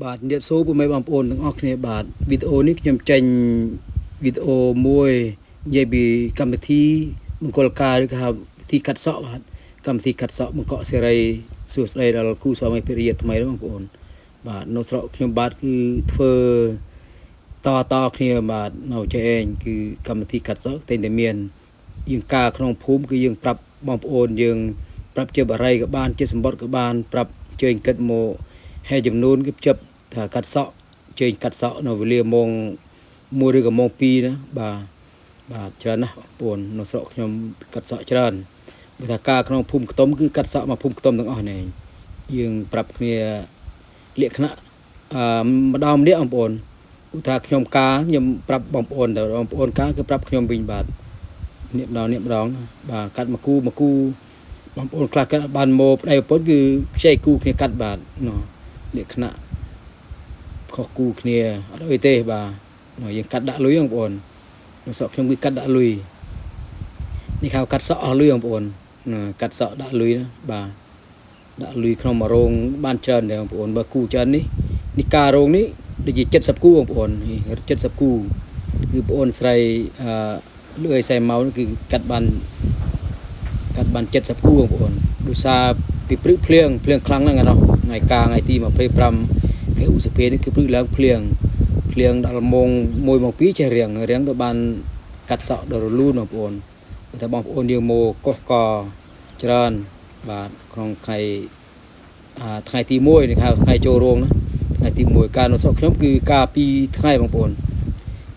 បាទជំរាបសួរពុកម៉ែបងប្អូនទាំងអស់គ្នាបាទវីដេអូនេះខ្ញុំចេញវីដេអូមួយនិយាយពីកម្មវិធីមង្គលការឬក៏ហៅវិធីកាត់សក់បាទកម្មវិធីកាត់សក់បង្កក់សេរីសួស្តីដល់គូស្វាមីភរិយាថ្មីបងប្អូនបាទនៅស្រុកខ្ញុំបាទគឺធ្វើតតគ្នាបាទនៅចេះឯងគឺកម្មវិធីកាត់សក់តែងតែមានយើងការក្នុងភូមិគឺយើងប្រាប់បងប្អូនយើងប្រាប់ជាបារីក៏បានជាសម្បត្តិក៏បានប្រាប់ជើញគិតមក ហើយចំនួនគឺជិបថាកាត់សក់ជើញកាត់សក់នៅវេលាម៉ោង1ឬក៏ម៉ោង2ណាបាទបាទច្រើនណាស់បងប្អូននៅស្រុកខ្ញុំកាត់សក់ច្រើនបើថាការក្នុងភូមិខ្ទុំគឺកាត់សក់មកភូមិខ្ទុំទាំងអស់នេះឯងយើងប្រាប់គ្នាលក្ខណៈអឺម្ដងម្នាក់បងប្អូនឧទាហរណ៍ខ្ញុំការខ្ញុំប្រាប់បងប្អូនទៅបងប្អូនការគឺប្រាប់ខ្ញុំវិញបាទនេះម្ដងនេះម្ដងណាបាទកាត់មកគូមកគូបងប្អូនខ្លះកាត់បានមកប្តីប្រពន្ធគឺខ្ចីគូគ្នាកាត់បាទណោះ លក្ខណៈខុសគូគ្នាអត់អីទេបាទមកយើងកាត់ដាក់លុយបងប្អូននៅស្រុកខ្ញុំគឺកាត់ដាក់លុយនេះហៅកាត់សក់អស់លុយបងប្អូនណាកាត់សក់ដាក់លុយណាបាទដាក់លុយក្នុងមួយរោងបានច្រើនដែរបងប្អូនបើគូច្រើននេះនេះការរោងនេះដូចជា70គូបងប្អូននេះ70គូគឺបងប្អូនស្រីអឺលឿយសែម៉ៅគឺកាត់បានកាត់បាន70គូបងប្អូនដោយសារពីព្រឹកភ្លៀងភ្លៀងខ្លាំងណាស់ថ្ងៃនោះថ្ងៃការថ្ងៃទី25ខែឧសភានេះគឺព្រឹកឡើងភ្លៀងភ្លៀងដល់ម៉ោង1ម៉ោង2ចេះរៀងរៀងទៅបានកាត់សក់ដល់រលូនបងប្អូនតែបងប្អូនយើងមកកោះកច្រើនបាទក្នុងថ្ងៃអាថ្ងៃទី1នេះហៅថ្ងៃចូលរោងណាថ្ងៃទី1ការនៅស្រុកខ្ញុំគឺការ2ថ្ងៃបងប្អូន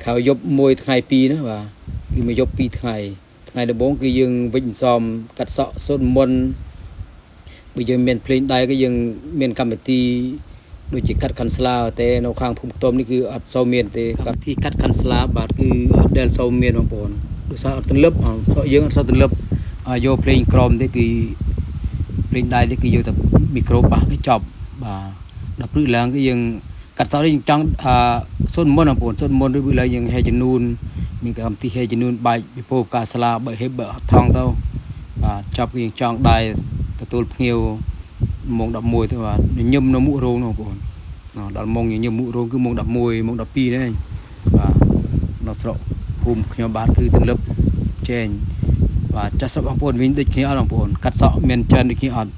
ខៅយប់1ថ្ងៃ2ណាបាទគឺមួយយប់2ថ្ងៃថ្ងៃដំបូងគឺយើងវិច្ចសំកាត់សក់សូត្រមន្ត បើយើងមានភ្លេងដៃក៏យើងមានកម្មវិធីដូចជាកាត់ខាន់ស្លាតែនៅខាងភូមិខ្ទមនេះគឺអត់សូវមានទេកម្មវិធីកាត់ខាន់ស្លាបាទគឺអត់ដែលសូវមានបងប្អូនដោយសារអត់ទន្លឹបព្រោះយើងអត់សូវទន្លឹបយកភ្លេងក្រមទេគឺភ្លេងដៃទេគឺយកតែមីក្រូបាសគឺចប់បាទដល់ព្រឹកឡើងគឺយើងកាត់សក់នេះយើងចង់អឺសូត្រមន្តបងប្អូនសូត្រមន្តឬព្រឹកឡើងយើងហែចំនួនមានកម្មវិធីហែចំនួនបែកពិភពកាស្លាបើហេបបើថងទៅបាទចប់គឺយើងចង់ដៃទទួលភ្ញៀវម៉ោង11ទៅបាទញឹមនៅមុខរោងនោះបងប្អូនដល់ម៉ោងញឹមមុខរោងគឺម៉ោង11ម៉ោង12នេះបាទនៅស្រុកភូមិខ្ញុំបាទគឺទន្លឹបចែងបាទចាស់ស្រុកបងប្អូនវិញដូចគ្នាអត់បងប្អូនកាត់សក់មានច្រើនដូចគ្នាអត់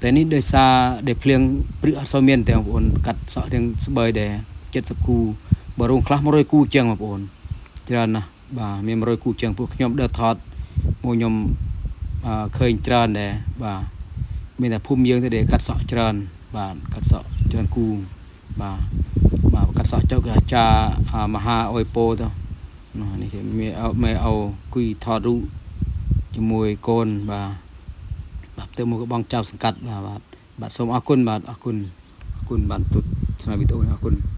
តែនេះដោយសារដែលភ្លៀងព្រឹកអត់សូវមានទេបងប្អូនកាត់សក់រៀងស្បើយដែរ70គូបើរោងខ្លះ100គូជាងបងប្អូនច្រើនណាស់បាទមាន100គូជាងពួកខ្ញុំដើរថតមកខ្ញុំឃើញច្រើនដែរបាទមានតែភូមិយើងទេដែលកាត់សក់ច្រើនបាទកាត់សក់ច្រើនគូបាទបាទកាត់សក់ចុះគឺអាចារ្យមហាអុយពោទៅនោះនេះគេមានមេអោគួយថតរូបជាមួយកូនបាទបាទទៅមកបងចៅសង្កាត់បាទបាទបាទសូមអរគុណបាទអរគុណអរគុណបាទទុតស្នាវីដេអូនេះអរគុណ។